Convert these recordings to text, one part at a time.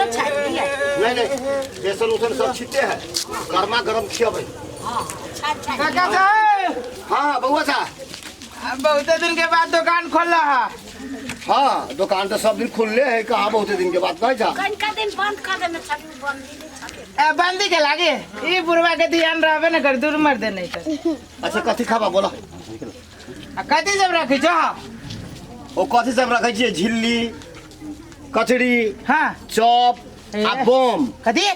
बेसनो छानि दियै। नहीं नहीं, बेसन उसन सब छिटे है, गर्मा गर्म खियबै। हाँ, छानि छानि। काका साहब। हाँ बउआ साहब। बहुते दिन के बाद दुकान खोल रहा। हाँ, दुकान तो सब दिन खुलले है, कहाँ बहुते दिन के बाद कहै छा? कनिका दिन बंद कर देने छलियै, बंदी नहि छलै। ए बंदी के लागे ई बुढ़वा के ध्यान रहबे न कर, दूर मर दे नहीं तो। अच्छा, कथी खाबा बोला? आ कथी सब रखै छो? ओ कथी सब रखै छियै? झिल्ली, कचरी, हाँ, चॉप आ बम। कथी?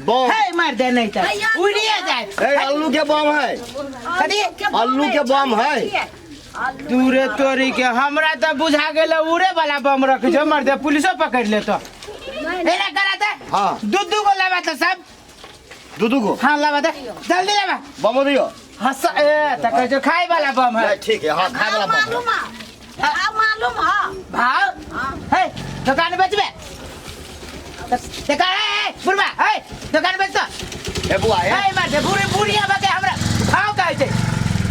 बम। हे मार दे नहीं तो उड़िए जाए। ए आलू के बम है। कथी? आलू के बम है। दूरे तोरी के हमरा तो बुझा गेल उड़े वाला बम रखै छो, मर दे पुलिसो पकड़ ले तो। एना करा दे। हाँ। दू दू गो लावा तो सब। दू दू गो? हाँ, लावा दे, जल्दी लावा। बम दियो। हस ए त कहै छो खाय वाला बम है। नहीं, ठीक है, हाँ, खाय वाला बम है। मालूम है, हाँ, मालूम है। भाव? हे दुकान बेचबे? देखा हे बुढ़वा, हे दुकान बेच तो। ए बुआ, ए। हे मार दे बुढ़ी बुढ़िया बके हमरा भाव कहै छै।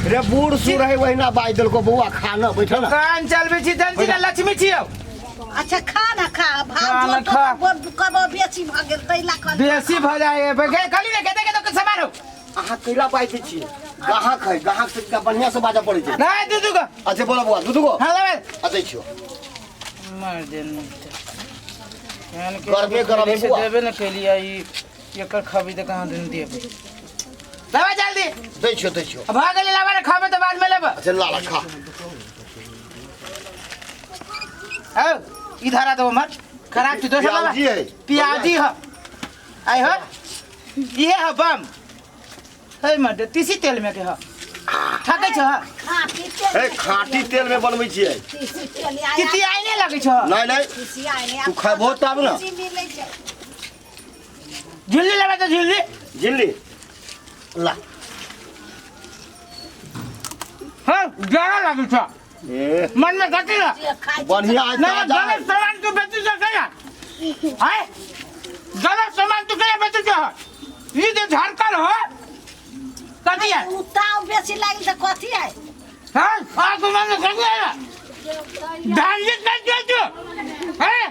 रे बूढ़ सूढ़ है वहिना बाज देलको बौआ, खा न बैठल न। दुकान चलबै छी जन छी ना लक्ष्मी छियौ। अच्छा खा ना खा, भाव खा ना, जो खा। तो कबो बेसी भ गेल तै ला कहली। बेसी भ जाए बके कहली ने केते केते सामान हो। अहाँ कैला बाजि दै छियै? गाहक है, गाहक से का बढ़िया से बाजऽ पड़ै छै। नहीं दू दू गो। अच्छा बोला बौआ, दू दू गो? हाँ, लाबे। अच्छा छियौ। मार दे नहीं तो। गर्मे गरम है बुआ। देबे न केलिया ई एकर खबी त कहाँ दिन देबे। लाबा जल्दी। दै छियौ, दै छियौ। अब भ गेलै, लाबा ने, खाबे त बाद में लेबे। अच्छा ला ला खा। आओ इधर आ दो, मत खराब छी दोसर लाबा। प्याजी है। प्याजी है। आई हो ये है बम हे मत तीसी तेल में के ह ठकै छ। खाटी तेल। ए खाटी तेल में बनबै छियै। तीसी तेल आया। तिति आई नहीं लगै छ। नहीं नहीं, तीसी आय नहीं। तू खैबहो तब न। तीसी मिलै छै। झिल्ली लेबै त झिल्ली। झिल्ली ला। हां, ज्यादा लगै छ। ए मन में गति ना। जे खाइ छै। बढ़िया है, नहीं ताजा है। गलत सामान तू बेची छ कया हाय, गलत सामान तू कया बेची छ? ई जे झारखंड हो कथी है? उ ताव बेसी लागल त कथी है? हां, आ तू मन में गति है धान जे कथी तू हैं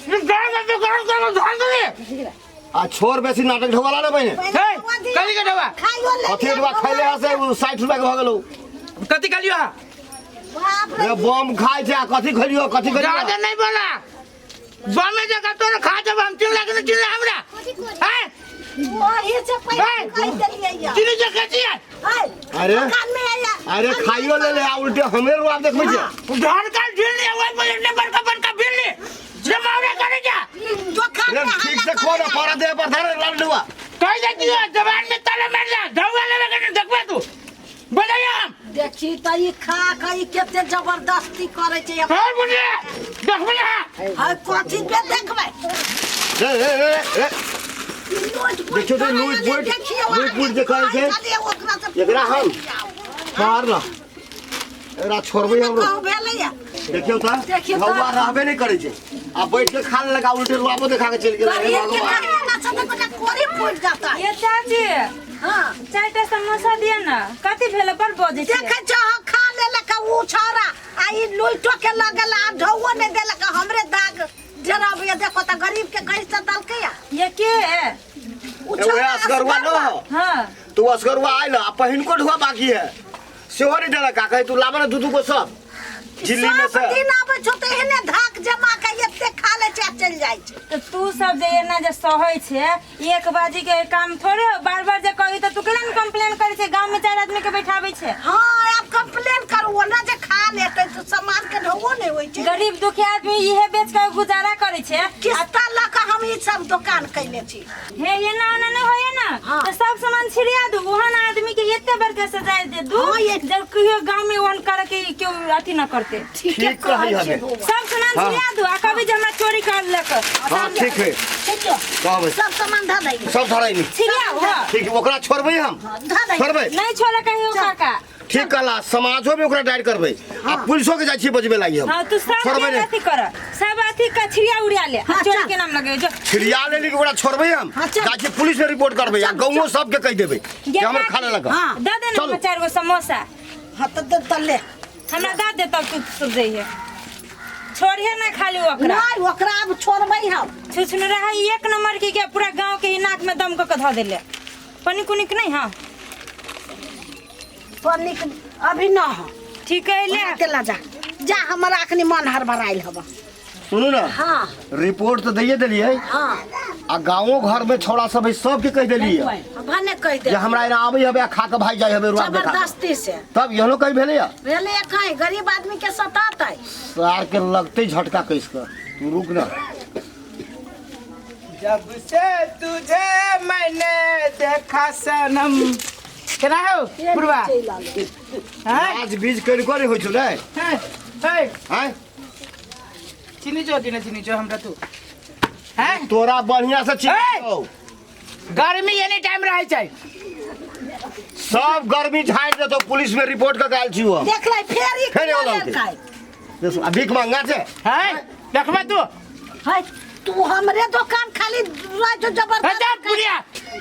ई गाँव में तो गाँव गाँव धान दे। आ छोर बेसी नाटक ढोवाला ना बहिने। हे कथी के ढोवा? खाइयो ले। कथी ढोवा खैले है से उ 60 रुपया के भ गेलौ। कथी कहलियो? बाप रे। रे बम खाइ छै आ कथी खैलियो, कथी खैलियो? ज्यादा नहीं बोला, बमे जगह तोर खा जब हम चिल्ला के चिल्ला हमरा हैं। वही से पैसा हे! कहि देलियै या। चिल्ली जे कथी है? है अरे। दुकान में आया। अरे खाइयो ले ले आ उल्टे हमरे रुआब देखबै छै। धान का झिल्ली ओइ पर इतने बड़का बड़का बिल्ली जमावड़ा करे जा। दुकान रे में ठीक से हल्ला खो ना करे। परा दे पर धरे लाल ढुआ। कह देती है जबान में ताला मार जा, धौवा लेवे के देखबे तू बोलिए हम। देखी त ई खा खा ई केते जबरदस्ती करे छै। और बोलिए देखबे ना। है कथी पे देखबै? रे रे रे रे ई लूट पुट देखियौ तऽ लूट करैया, पुट- देखियौ लूट पुट जे करै छै। खाली ओकरा से एकरा हम मार ना, एकरा छोड़बै हमरो। कहूँ भेलैया? देखियौ तऽ देखियौ तऽ। हौवा रहबे नहि करै छै आ बैठ के खा लेलक आ उल्टे रुआबो देखा के चलि गेल। हे गरीब के भगवान। घर में ना छै तऽ गोटा कोरी फूटि जाता है। ये चाची। हाँ। चारिटा समोसा दिअ न। कथी भेल बड़ बजै छियै? देखै छह, खा लेलक उ छौड़ा आ ई लुइटो के लगल आ ढौओ नहि देलक, हमरे दाग जराबैया। देखो तऽ गरीब के कैसे देलकैया। ये के? उ ए, छौड़ा उएह असगरुआ न हो। हाँ। तू असगरुआ आयल आ पहिनको ढुआ बाकी है सेहो नहि देलक आ कहै तू लाबऽ ने दू दू गो सब झिल्ली में सब से। दिन आबै छौ तऽ एहने धाक जमा के एते खा लै छै आ चलि जाइ छै। तऽ तू सब जे एना जे सहै छै, एक बाजी के काम थोड़े हो, बार बार जे कही तऽ तू केना ने कंप्लेन करै छै? गांव में चारि आदमी के बैठाबै छै। हाँ, आब कंप्लेन करू, ओना जे खा लेतै तऽ सामान के ढौओ नहि होइ छै। गरीब दुखी आदमी इहे बेच के गुजारा करै छै। किस्ता लऽ कऽ हम ई सब दोकान कैले छी। हे एना ओना नहि होइए ने। हाँ। तऽ सब सामान छिड़िया दू, ओहन आदमी के एते बड़का सजाय दे दू। हाँ, ये- जब कहियो गांव में ओहन करे के केओ अथी न करते। ठीके ठीक कहै कहै छी हमे। बौआ। सब सामान हाँ। छिड़िया दू आ कभी जे हमरा चोरी कर लेक। हाँ ठीक है। ठीक छौ। कहबै। सब सामान धऽ दैयै। सब धराइनी। छिड़िया हो। ठीक, ओकरा छोड़बै हम। धऽ दैयै। छोड़बै। नहीं छोड़े कहियो काका। ठीक कहला, समाजो में ओकरा डायर करबै आ पुलिसो के जाइ छियै बजबै लागी हम। हाँ तू सब छोड़बै के नहि। अथी कर, सब अथी का छिड़िया उड़िया ले आ हाँ, चोरी चल। के नाम लगे जो। छिड़िया लेली कि ओकरा छोड़बै हम। हाँ, चल। जाइ छियै पुलिस में रिपोर्ट करबै आ गाँवो सबके कहि देबै कि हमर खा लेलक। हाँ। दे दे ना चलू। हमरा चारि गो समोसा। हाँ तऽ दे तऽ ले। हमरा दे दे तब तू सब जइहे। छोड़िए ना खाली ओकरा। नहीं, ओकरा अब छोड़बै हम। छुछुनरा है एक नंबर की के पूरा गांव के ही नाक में दम क के धऽ देले। पनी कुनी के नहीं? हाँ, पन्नी के अभी न हो। ठीक है, ले। ओना ला जा जा, हमरा अखनी मन हड़बड़ाइल हब। सुनू ना। हाँ। रिपोर्ट तो दैये देलियै। हाँ। आ गाँवो घर में छोड़ा सब है, सबके कह देलियै भने कह दे जे हमरा एना आबै हबे आ खा के भागि जाइ हबे रुआ देखा। जबरदस्ती से। तब एहनो कहीं भेलै या? भेलै कहीं गरीब आदमी के सतातै। सार के लगते झटका कस के, तू रुक ना। जब से तुझे मैंने देखा सनम, केना हो बुढ़वा? हैं? आज बीज करि करे होइ छौ ने? हैं हैं। हैं? चिनी जो कि ना चिनी जो हमरा तू? हैं? तोरा बढ़िया से चिन्ह ए! छौ। गर्मी एनी टाइम रहै छै। सब गर्मी झाड़ि देतौ। पुलिस में रिपोर्ट कऽ के आयल छी हम। देख ले फेर ई फेर केना एगो लौके। लेलकै। देखो, आ भीख मांगा छै। हैं, देखबे तू? है तू हमरे दुकान खाली रह जो जबरदस्ती। जा बुढ़िया।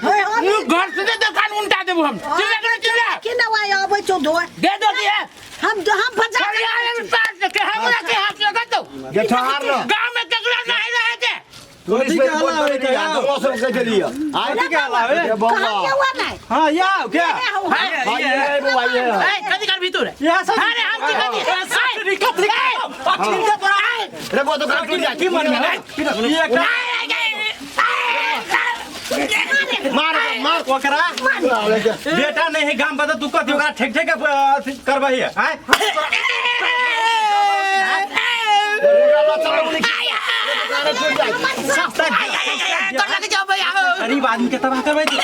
है, हम तू घर से दुकान उल्टा देबू हम। चिल्ला के चिल्ला। की नवाई आबै छौ धोए। दे दो दिए। हम हम बजा चल यार, पास के हमरा के हाथ लगा दो। जे ठहर न। गांव में केकरा नहीं रहे के। पुलिस में रिपोर्ट कर देलियै, गाँवो सब कहि देलियै। आइ कथी के हल्ला बे? ए बौआ। कहाँ के हुआ नहीं? हाँ, या क्या? हाँ, ये है बौआ, ये है। ए, कथी कर भीतर? यहाँ सब अरे हम की कथी? कथी रे बौआ, दुकान टूट जाइ। की मन में ये मार मार। ओकरा बेटा नहीं है गाम पर त तू कथी ओकरा ठेक ठेक के अथी करबही है आँय? गरीब आदमी के तबाह करबै तू?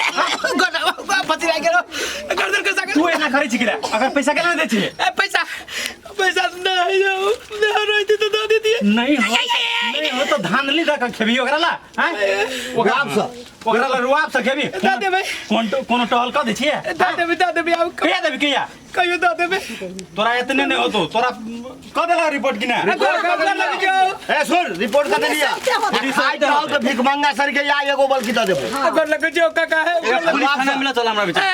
तू एना करै छी किला? अगर पैसा केना दै छी? पैसा पैसा नहीं रहती तो दे देती। नहीं हो, नहीं हो तो धान ली दऽ के खेबही ओकरा ला, आँय? रुआब सँ। ओकरा ला रुआब सँ खेबही। दऽ देबै। कोन कोनो टहल कऽ दै छियै? दऽ देबै, दऽ देबै आब। कहिया देबही, कहिया? कहियो दऽ देबै। तोरा एतने नहि होतो, तोरा कऽ देला रिपोर्ट कि नहि? ए सुन, रिपोर्ट कर देलियै। खाइ रहल तऽ भीख मांगा सर के या एगो बल्कि दऽ देबो। अगर लगे जो काका है। पुलिस थाना मिला चल हमरा विचार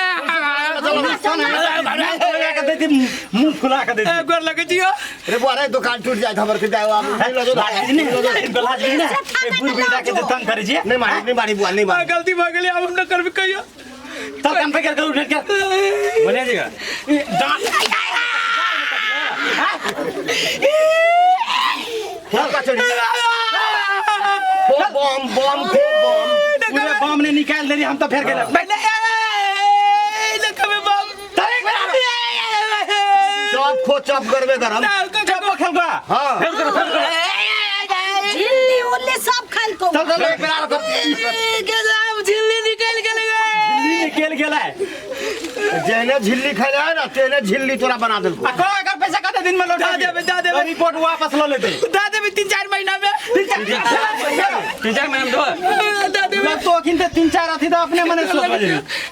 फुला के देती, मुंह फुला के देती। गोर लगे जियो। रे बौआ रे, दुकान टूट जाइत हमर, के जाय आब नहीं लजो। लाज नहीं ने बुढ़ बेटा के जे तंग करै छियै। नहीं मारी, नहीं मारी बुआ, नहीं मारी। गलती भऽ गेलै, आब हम न करबै कहियो। चल कान पे कर कर उठ कर बोलिए जी का। डांट। हो कचड़ी खो, बम बम खो बम। पूरे बम ने निकाल देली, हम तो फेर गेल। चप खो, चप करबे करम। चप खेल गो। हाँ। फेर करो, फेर करो। झिल्ली उल्ली सब खाइल को। चल चल, एक बेर आरो कर। झिल्ली निकल गेलै। झिल्ली निकल गेलै। जेहने झिल्ली खैले है ना, तेहने झिल्ली तोरा बना देलको। आ कहो एकर पैसा कते दिन में लौटा? दऽ देबै, दऽ देबै। रिपोर्ट वापस ल लेते। दऽ देबै 3-4 महीना में। 3-4 महीना में दो। दऽ देबै। लगतो अखिन ते 3-4 अथी त अपने मने सोच बजे।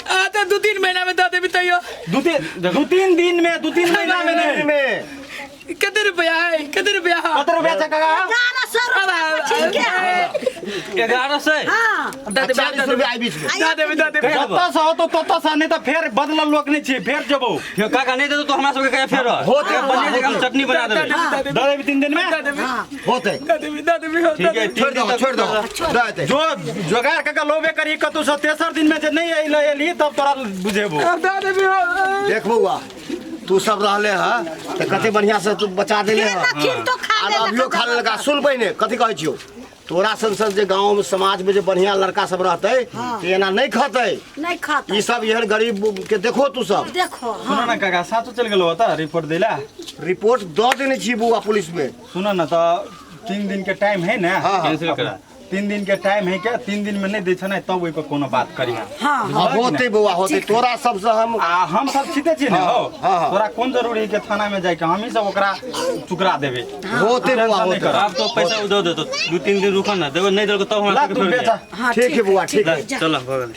आ तऽ 2-3 महीना में दऽ देबै तैयो। 2-3 दिन में, 2-3 महीना में नहीं। में कते रुपया है? कते रुपया है? कते रुपया छै काका? 1100 रुपया छिलके है। 1100। हाँ। दऽ देबै। 40 रुपया आई बीच में। दऽ देबै, दऽ देबै। जत्ता से होतो तत्ता से, नहीं त फेर बदलल लोक नहीं छियै, फेर जेबौ। काका नहीं देतो तो हमरा सबके कहिया फेर होते। बढ़िया जगह हम चटनी बना देबै। दऽ देबी 3 दिन में। दऽ देबै। होते। दऽ देबै, दऽ देबै, दऽ ठीक है। देबै। छोड़ दो, छोड़ दो, दे दे। जो जोगार कऽ के लोबे करी कतौ से, तेसर दिन में जे नहीं अइले एली तब तोरा बुझेबो। दऽ देबै। देख बौआ, तू सब रहले ह तऽ कते बढ़िया से तू बचा देले ह। खीर तो खा आर लेलक। अभियो खा लेलक। सुन पहिने, कथी कहै छियौ, तोरा सन सन जे गाँव में समाज में जे बढ़िया लड़का सब रहतै तऽ एना नहीं खतै। नहीं खाता। ई सब एहन गरीब के देखो तू सब। देखो। सुनो हाँ। ना काका, साचो चल गेलो त रिपोर्ट दैला? रिपोर्ट दऽ देने छी बौआ पुलिस में। सुनो ना, त 3 दिन के टाइम है ना? हाँ, हाँ। कैंसिल करा। 3 दिन के टाइम है क्या? 3 दिन में नहीं दै छै ने तब ओहि पर कोनो बात करिहा। हाँ। हाँ, होते बौआ, होते। तोरा सबसे हम आ हम सब छिते छी ने हो। हाँ, हाँ। तोरा कोन जरूरी है के थाना में जाके? हम ही सब ओकरा चुकरा देबै। होते बौआ, टेंशन नहीं होते। कर। आब तो पैसा उधर देतो, 2-3 दिन रुको ना, देबो नहीं देलको तब हमरा ला सबके तू फेर बेचा। हाँ। ठीक है बौआ, ठीक है। जा। चलो भऽ गेल।